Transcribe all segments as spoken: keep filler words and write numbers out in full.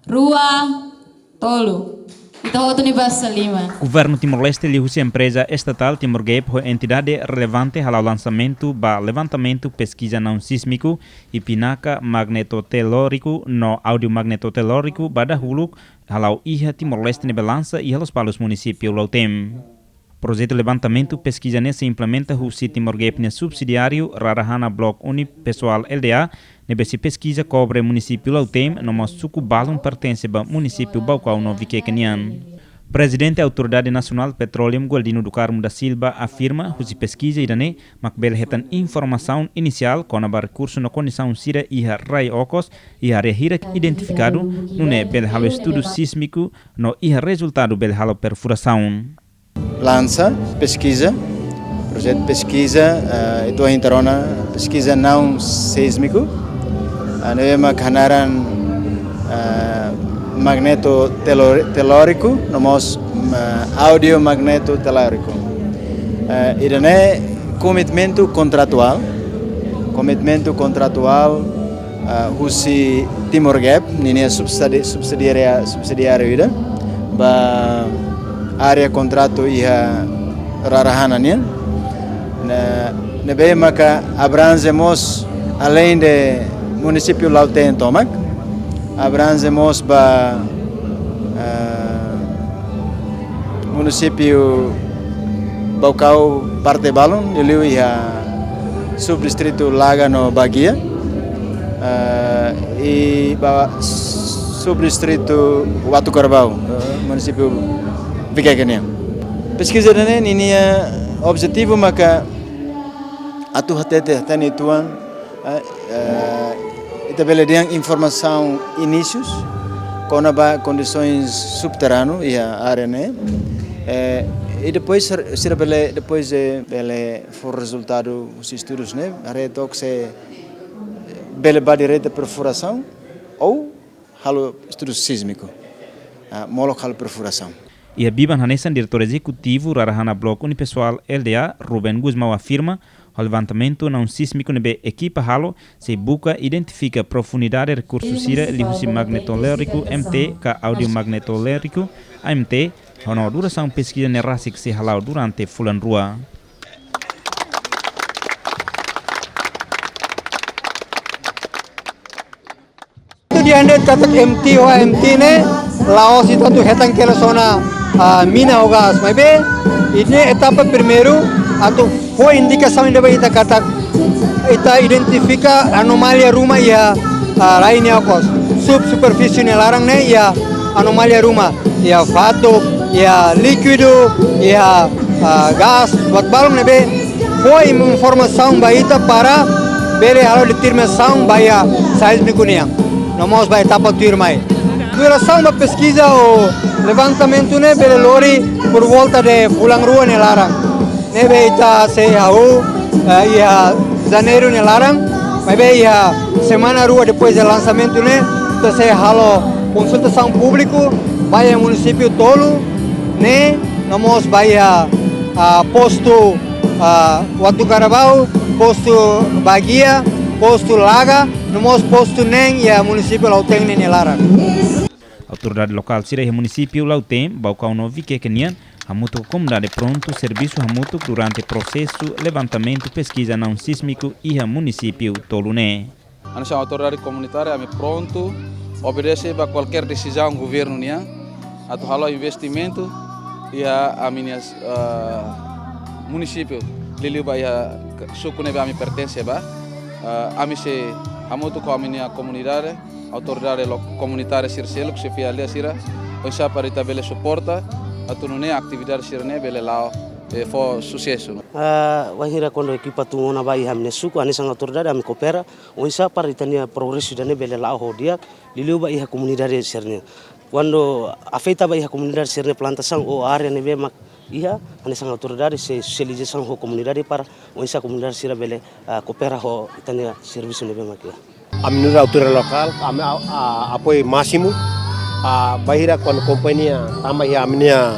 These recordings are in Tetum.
rua, tolu. Ita hotu nia basa lima. Governu Timor-Leste liuhusi empreza estatál Timor Gap ho entidade relevante hala'o lansamentu ba levantamentu peskiza naun sísmiku, i pinaka magnetotelóriku no audiomagnetotelóriku ba dahuluk hala'o iha Timor-Leste ne'ebé lansa iha Lospalos, munisípiu Lautém. Projetu levantamentu peskiza ne'e sei implementa husi Timor Gap nia subsidiáriu Rarahana Block Unipessoal L D A, ne'ebé sei peskiza kobre munisípiu Lautém no mós suku balun pertense ba munisípiu Baucau no Viqueque nian. Prezidente Autoridade Nasionál Petroleum, Gualdino do Carmo da Silva, afirma husi peskiza ida-ne'e mak bele hetan informasaun inisiál kona-ba rekursu no kondisaun sira iha rai okos iha área hirak identifikadu, nune'e bele halo estudu sísmiku no iha rezultadu bele halo perfurasaun. Lansa peskiza, projetu peskiza, eh, ita ohin rona peskiza naun sísmiku, ah, ne'ebé mak hanaran, eh, magnetotelóriku, no mós, mm, audiomagnetotelóriku. Eh, ida-ne'e komitmentu kontratuál, komitmentu kontratuál, ah, husi Timor Gap, ninia subsidi-, subsidiária, subsidiáriu ida, ba área kontratu iha Rarahana nian. Ne'e, ne'ebé maka abranje mós, além de munisípiu Lautém tomak, abranje mós ba, ah, munisípiu Baucau parte balun, liuliu iha subdistritu Laga no Baguia, eh, i ba subdistritu Uatucarbau, eh, munisípiu Viqueque nian. Peskiza ida-ne'e ninia objetivu maka atu hatete, hatene uitoan, eh, eh, ita bele dehan informasaun inísius kona-ba kondisoens subterráneu iha área ne'e. Eh, i depois sira, sira bele, depois, eh, bele fó rezultadu husi estudus ne'e, haree took se bele ba direta perfurasaun ou halo estudu sísmiku, ah, molok halo perfurasaun. Iha biban hanesan, Diretór Ezekutivu Rarahana Block Unipessoal L D A, Ruben Gusmão, afirma, ho levantamentu naun sísmiku ne'ebé ekipa halo, sei buka identifika profundidade rekursu sira liuhusi magnetotelóriku M T ka audiomagnetotelóriku A M T, ho no durasaun peskiza ne'e rasik sei hala'o durante fulan rua. Atu dehan de'it katak M T ho A M T ne'e la'ós ita atu hetan kedas ona, ah, mina ho gás. Maibé, ida-ne'e etapa primeiru atu fó indikasaun ida ba ita katak ita identifika anomalia ruma iha, ah, rai nia okos. Subsuperfísie nia laran ne'e iha anomalia ruma. Iha fatuk, iha líkidu, iha, ah, gás, buat balun ne'ebé fó informasaun ba ita para bele halo determinasaun ba iha sísmiku nian. No mós ba etapa tuirmai. Durasaun ba peskiza ou levantamentu ne'e bele lori por volta de fulan rua nia laran. Ne'ebé ita sei hahú, eh, iha Janeiru nia laran, maibé iha semana rua depois de lansamentu ne'e, ita sei halo konsultasaun públiku ba iha munisípiu tolu ne'e, no mós ba iha, ah, postu, ah, Uatucarbau, postu Baguia, postu Laga, no mós postu neen iha munisípiu Lautém nia laran. Autoridade lokál sira iha munisípiu Lautém, Baucau no Viqueque nian, hamutuk ho komunidade prontu servisu hamutuk durante prosesu levantamentu peskiza naun sísmiku iha munisípiu tolu ne'e. Hanesan autoridade komunitária, ami prontu obedese ba kualkér desizaun governu nian, atu halo investimentu iha ami-nia, eh, munisípiu, liuliu ba iha suku ne'ebé ami pertense ba. Eh, ami sei hamutuk ho ami-nia komunidade, autoridade lo-, komunitária sira seluk, xefia aldeia sira, oinsá para ita bele suporta atu nune'e atividade sira-ne'e bele la'o, eh, fó susesu. Ah, wainhira kuandu ekipa tun ona ba iha ami-nia suku, hanesan autoridade ami koopera, oinsá para ita-nia progresu ida-ne'e bele la'o ho di'ak, liuliu ba iha komunidade sira-ne'e. Kuandu afeta ba iha komunidade sira-ne'e plantasaun ou área ne'ebé mak iha, hanesan autoridade sei sosializasaun ho komunidade para oinsá komunidade sira bele, ah, koopera ho ita-nia servisu ne'ebé mak iha. Ami nu'udar autoridade lokál, ami a, a, apoiu másimu, ah, bainhira kuandu kompañia tama iha ami-nia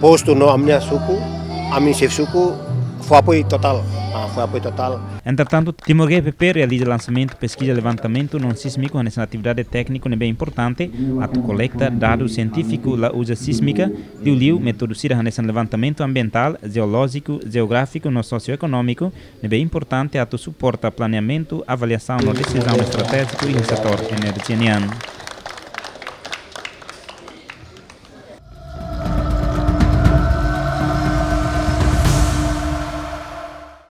postu no ami-nia suku, ami xefe suku, Fó apoiu totál, ah, fó apoiu totál. Entretantu, Timor GPP realiza lansamentu peskiza levantamentu non sísmiku hanesan atividade tékniku ne'ebé importante atu kolekta dadus sientífiku la uza sísmika, liuliu métodu sira hanesan levantamentu ambientál, jeolójiku, jeográfiku no sosioekonómiku, ne'ebé importante atu suporta planeamentu, avaliasaun no desizaun estratéjiku iha setór enerjia nian.